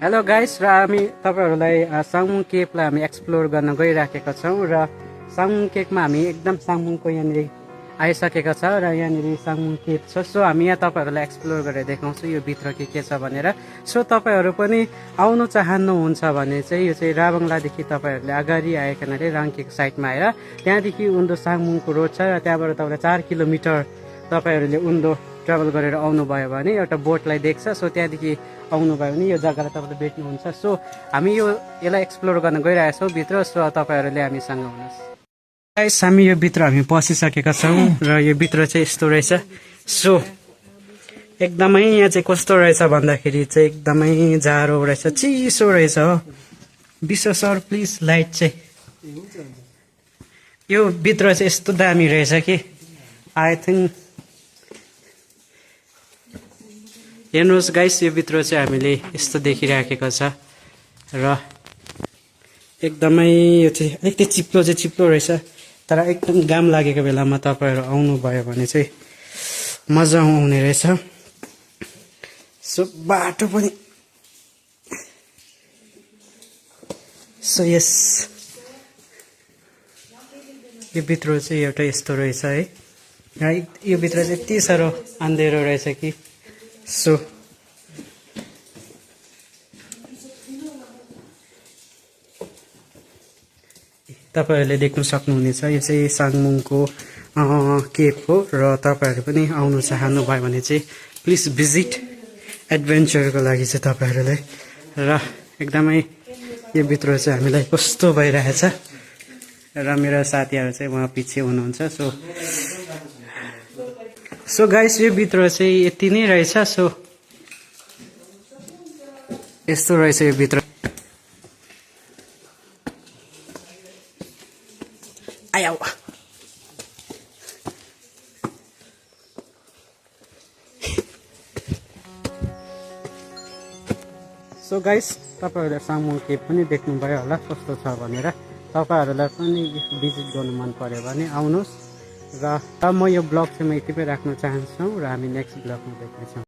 Hello guys, र हामी तपाईहरुलाई साङमुङ केभलाई हामी एक्सप्लोर गर्न गइराखेका छौं र साङमुङ केभमा हामी एकदम साङमुङको यहाँनिर आइसकेका छ र यहाँनिर साङमुङ केभ छ। सो हामी यहाँ तपाईहरुलाई एक्सप्लोर गरेर देखाउँछु यो भित्र के छ भनेर। सो तपाईहरु पनि आउनु चाहनुहुन्छ भने चाहिँ यो चाहिँ राबङलादेखि तपाईहरुले अगाडि आएकनाले राङकेको साइडमा आएर त्यहाँदेखि उन्दो साङमुङको रोड छ र त्यहाँबाट तपाईले 4 किलोमिटर तपाईहरुले उन्दो ट्राभल गरेर आउनु भयो भने एउटा बोटलाई देख्छ। सो त्यहाँदेखि आउनु भयो भने यो जग्गालाई तपाईले भेट्नुहुन्छ। सो हामी यसलाई एक्सप्लोर गर्न गइरहेका छौं भित्र। सो तपाईहरुले हामीसँग हुनुहोस्। गाइस, हामी यो भित्र हामी पसिसकेका छौं र यो भित्र चाहिँ यस्तो रहेछ। सो एकदमै यहाँ चाहिँ कस्तो रहेछ भन्दाखेरि चाहिँ एकदमै जाडो रहेछ, चिसो रहेछ हो। विश्व सर प्लिज लाइट चाहिँ यो भित्र चाहिँ यस्तो दामी रहेछ कि आई थिंक हेर्नुहोस् गाइस, यो भित्र चाहिँ हामीले यस्तो देखिराखेको छ र एकदमै यो चाहिँ अलिकति चिप्लो रहेछ। तर एकदम घाम लागेको बेलामा तपाईहरु आउनु भयो भने चाहिँ मजा आउने रहेछ। सो बाटो पनि यस यो भित्र चाहिँ एउटा यस्तो रहेछ है। यो भित्र चाहिँ यति साह्रो अँधेरो रहेछ कि सो तपाईहरुले देख्न सक्नुहुनेछ यो चाहिँ साङमुङको केभ हो र तपाईहरु पनि आउन चाहनु भयो भने चाहिँ प्लिज भिजिट एडभेन्चरको लागि चाहिँ तपाईहरुले। र एकदमै यो भित्र चाहिँ हामीलाई कस्तो भइरहेछ र मेरो साथीहरु चाहिँ वहाँ पछि हुनुहुन्छ। सो गाइस, यो भित्र चाहिँ यति नै रहेछ। सो यस्तो रहेछ यो भित्र। आयाउ सो गाइस, तपाईहरुले साङमुङ केभ पनि देख्नुभयो होला कस्तो छ भनेर। तपाईहरुलाई पनि भिजिट गर्नु मन पर्यो भने आउनुहोस्। र म यो ब्लग चाहिँ म यतिमै राख्न चाहन्छु र हामी नेक्स्ट ब्लगमा भेट्नेछौँ।